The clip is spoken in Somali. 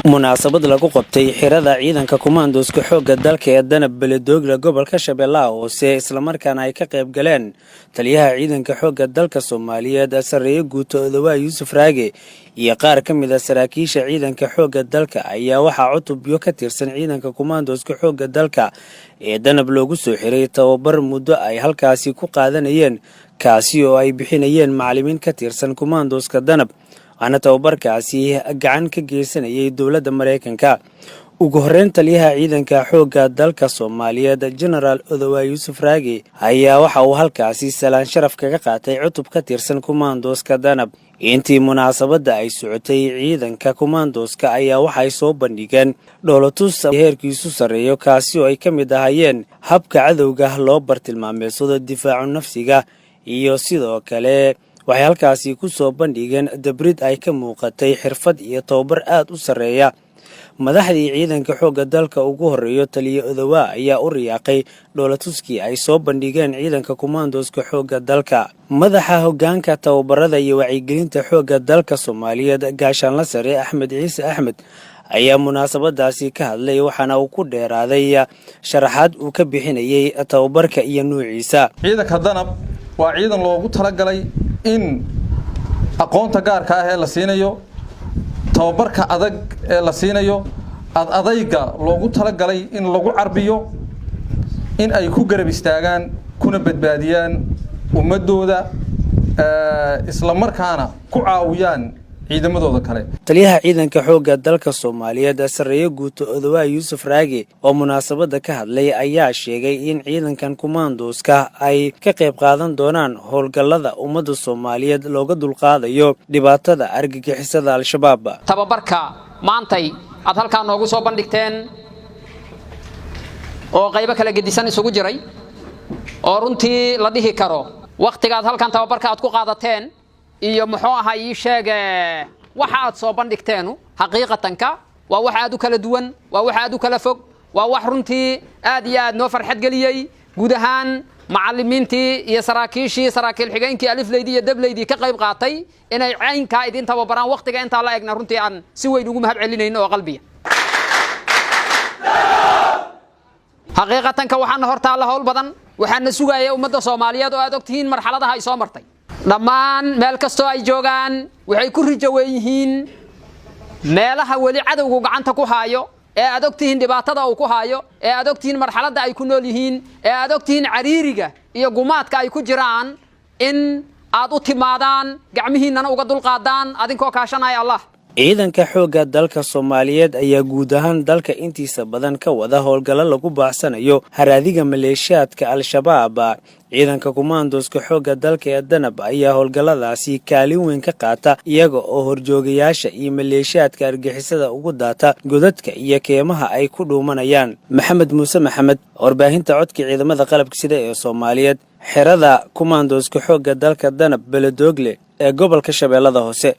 Munaasabad lagu qabtay xirada ciidanka kumaandooska xoogga dalka ee Danab, Beledoogle, gobolka Shabeellaha Hoose, islamarkaana ay ka qayb galeen taliyaha ciidanka xoogga dalka Soomaaliyeed, sarreeye guuto Odawaa Yuusuf Raage, iyo qaar ka mid ah saraakiisha ciidanka xoogga dalka, ayaa waxaa cutubyo ka tirsan ciidanka kumaandooska xoogga dalka ee Danab loogu soo xiray tababar muddo ay halkaasi ku qaadanayeen, kaasi oo ay bixinayeen macallimiin ka tirsan kumaandooska Danab, waxaana tababarkaasi gacan ka geysanayay dowladda Maraykanka. Ugu horreyn, taliyaha ciidanka xoogga dalka Soomaaliyeed, Genaraal Odowaa Yuusuf Raage, ayaa waxa uu halkaasi salaan sharaf kaga qaatay cutub ka tirsan kumaandooska Danab. Intii munaasabadda ay socotay, ciidanka kumaandooska ayaa waxay soo bandhigeen dhoolotus heerkiisu sarreeyo, kaasi oo ay ka mid ahayeen habka cadowga loo bartilmaameedsado, difaacu nafsiga, iyo sidoo kale waxay halkaasi ku soo bandhigeen dabrid ay ka muuqatay xirfad iyo tababar aad u sarreeya. Madaxdii ciidanka xoogga dalka, ugu horreeyo taliye Odowaa, ayaa u riyaaqay dhoolatuskii ay soo bandhigeen ciidanka kumaandooska xoogga dalka. Madaxa hoggaanka tababarada iyo wacyigelinta xoogga dalka Soomaaliyeed, gaashaanla sare Axmed Ciise Axmed, ayaa munaasabadaasi ka hadlay, waxaana uu ku dheeraaday sharaxaad uu ka bixinayay tababarka iyo nuuciisa. Ciidanka Danab waa ciidan loogu talagalay in aqoonta gaarka ah ee la siinayo, tababarka adag ee la siinayo, ad adayga loogu talagalay in lagu carbiyo in ay ku garab istaagaan kuna badbaadiyaan ummadooda, isla markaana ku caawiyaan ciidamadooda kale. Taliyaha ciidanka xoogga dalka Soomaaliyeed, sarreeye guuto Odowaa Yuusuf Raage, oo munaasabadda ka hadlay, ayaa sheegay in ciidankan kumaandooska ay ka qayb qaadan doonaan howlgallada ummadda Soomaaliyeed looga dulqaadayo dhibaatada argagixisada Al-Shabaab. Tababarka maantay aad halkaa noogu soo bandhigteen oo qaybo kala gedisan isugu jiray, oo runtii la dhihi karo wakhtigaad halkan tababarka aad ku qaadateen iyo muxuu ahaa ii sheege waxa aad soo bandhigteenu, xaqiiqatanka waa wax aad u kala duwan, waa wax aad u kala fog, waa wax runtii aad iyo aad noo farxad geliyey. Guud ahaan macallimiintii iyo saraakiishii, saraakiil xigeenkii, alifleydii iyo dableydii ka qayb qaatay inay caynkaa idin tababaraan wakhtiga intaa la egna, runtii aan si weyn ugu mahad celinayno oo qalbiya. Xaqiiqatanka waxaana hor taalla howl badan. Waxaana sugaya ummadda Soomaaliyeed oo aad ogtihiin marxaladaha ay soo martay. Dhammaan meel kastoo ay joogaan waxay ku rijawen yihiin meelaha weli cadowgu gacanta ku haayo, ee aad ogtihiin dhibaatada uu ku haayo, ee aad ogtihiin marxaladda ay ku nool yihiin, ee aad ogtihiin cariiriga iyo gumaadka ay ku jiraan, in aad u timaadaan, gacmihiinnana uga dulqaadaan adinkoo kaashanaya Allah. Ciidanka xoogga dalka Soomaaliyeed ayaa guud ahaan dalka intiisa badan ka wada howlgallo lagu baacsanayo haraadiga maleeshiyaadka Al-Shabaab. Ciidanka kumaandooska xoogga dalka ee Danab ayaa howlgalladaasi kaalin weyn ka qaata, iyaga oo horjoogayaasha iyo maleeshiyaadka argixisada ugu daata godadka iyo keemaha ay ku dhuumanayaan. Maxamed Muuse Maxamed, warbaahinta codka ciidamada qalabka sida ee Soomaaliyeed, xerada kumaandooska xoogga dalka Danab, Beledoogle ee gobolka Shabeellada Hoose.